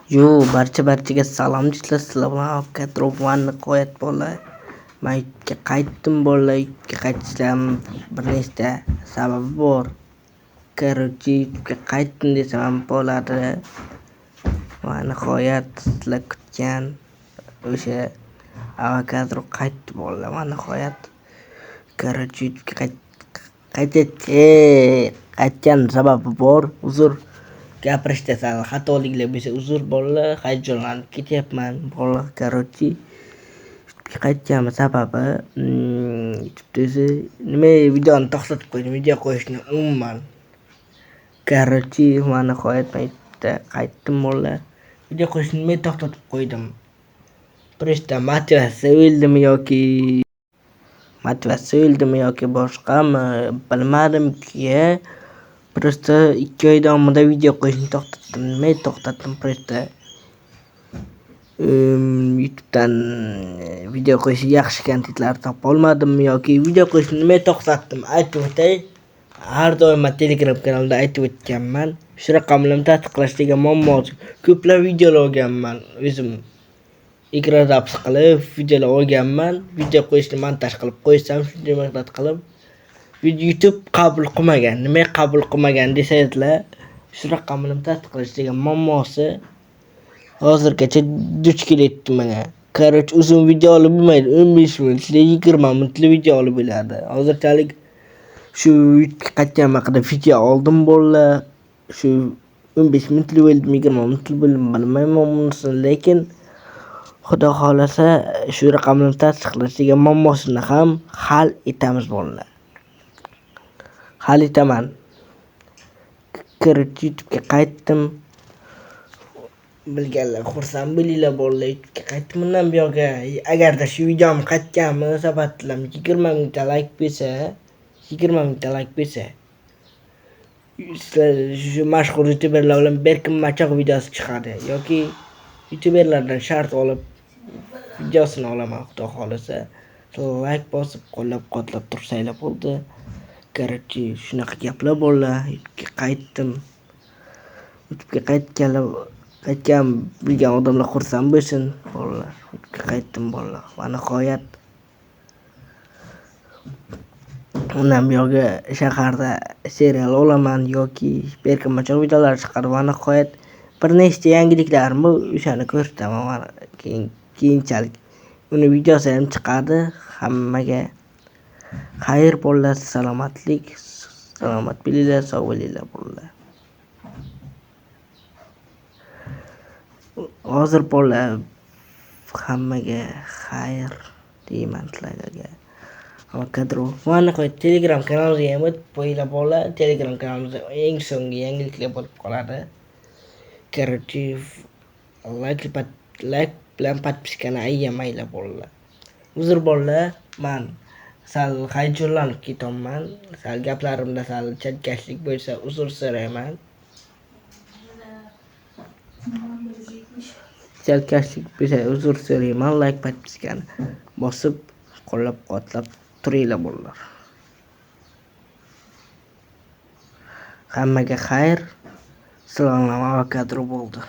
Yo, barchaga salom deyishlar, sizlar bilan Avogadro va nihoyat bolalar. Men YouTube'ga qaytdim bolalar, YouTube'ga qaytishdan bir nechta sababi bor. Короче, YouTube'ga qaytdim desam ham bo'ladi. Va nihoyat sizlar kutgan o'sha Avogadro qaytdi bolalar, va nihoyat. Короче, YouTube'ga qaytgan sababi bor. Uzr. Gapirishda sal xatoliklar bo'lsa uzr bolalar, hayajonlanib ketyapman bolalar. Короче, YouTube'ga qaytganim sababi YouTube'da o'zi nima videoni to'xtatib qo'ydim, video qo'yishni umuman. Короче, va nihoyat men YouTube'da qaytdim bolalar. Video qo'yishni nima to'xtatib qo'ydim? Просто motivatsiya o'ldimi yoki boshqami bilmadimki. Просто 2 oy davomida video qo'yishni to'xtatdim. Nima to'xtatdim? Просто YouTube'dan video qo'yish yaxshi kontentlar topa olmadimmi yoki video qo'yishni nima to'xtatdim? Aytib o'tay. Har doim men Telegram kanalimda aytib o'tganman. Shu raqam bilan tasdiqlash degan muammo ko'plab videolar olganman. O'zim ekran zapis qilib videolar olganman. Video qo'yishni montaj qilib qo'ysam, shunday montaj qilib YouTube qabul qilmagan. Nima qabul qilmagan desangizlar, shu raqam bilan tasdiqlash degan muammosi hozirgacha duch kelyapti menga. Короче, uzun video olib bo'lmaydi. 15 minutlik, 20 minutlik video olib bo'ladi. Hozirchalik shu YouTube'ga qaytgan haqida video oldim bolalar. Shu 15 minutlik bo'ldimi, 20 minutlik bo'ldimi bilmayman bunisini, lekin Xudo xolasa shu raqam bilan tasdiqlash degan muammosini ham hal etamiz bolalar. Hal etaman. Короче, YouTube'ga qaytdim. Bilganlar xursand bo'linglar bolalar, YouTube'ga qaytdim. Bundan buyog'iga agarda shu videom qaytgan munosabat bilan 20 mingta like bo'lsa, 20 mingta like bo'lsa, sizlar shu mashhur youtuberlar bilan Berkin Machoq videosi chiqadi yoki youtuberlardan shart olib videosini olaman, Xudo xolasa. Like bosib qo'llab-quvvatlab tursanglar bo'ldi. Короче, shunaqa gaplar bolalar. YouTube'ga qaytdim. YouTube'ga qaytgan bilgan odamlar xursand bo'lsin bolalar. YouTube'ga qaytdim bolalar. Va nihoyat undan buyog'iga shaharda serial olaman yoki Berkin Machoq videolari chiqadi. Va nihoyat bir nechta yangiliklarimni o'shani ko'rsataman. Keyinchalik uni videosi ham chiqadi. Hammaga xayr bolalar, salomatlik, salomat bo'linglar, sog' bo'linglar bolalar. Hozir bolalar hammaga xayr deyman sizlarga. Avogadro. Va nihoyat Telegram kanalimizga ham o'tib qo'yinglar bolalar. Telegram kanalimizda eng so'nggi yangiliklar bo'lib qoladi. Короче, like bilan podpiskani ayamanglar bolalar. Uzr bolalar, men sal hayajonlanib ketyapman. Sal gaplarimda sal chalkashlik bo'lsa uzr so'rayman. Chalkashlik bo'lsa uzr so'rayman. Like podpiskani bosib qo'llab-quvvatlab turinglar bolalar. Hammaga xayr. Sizlar bilan Avogadro bo'ldi.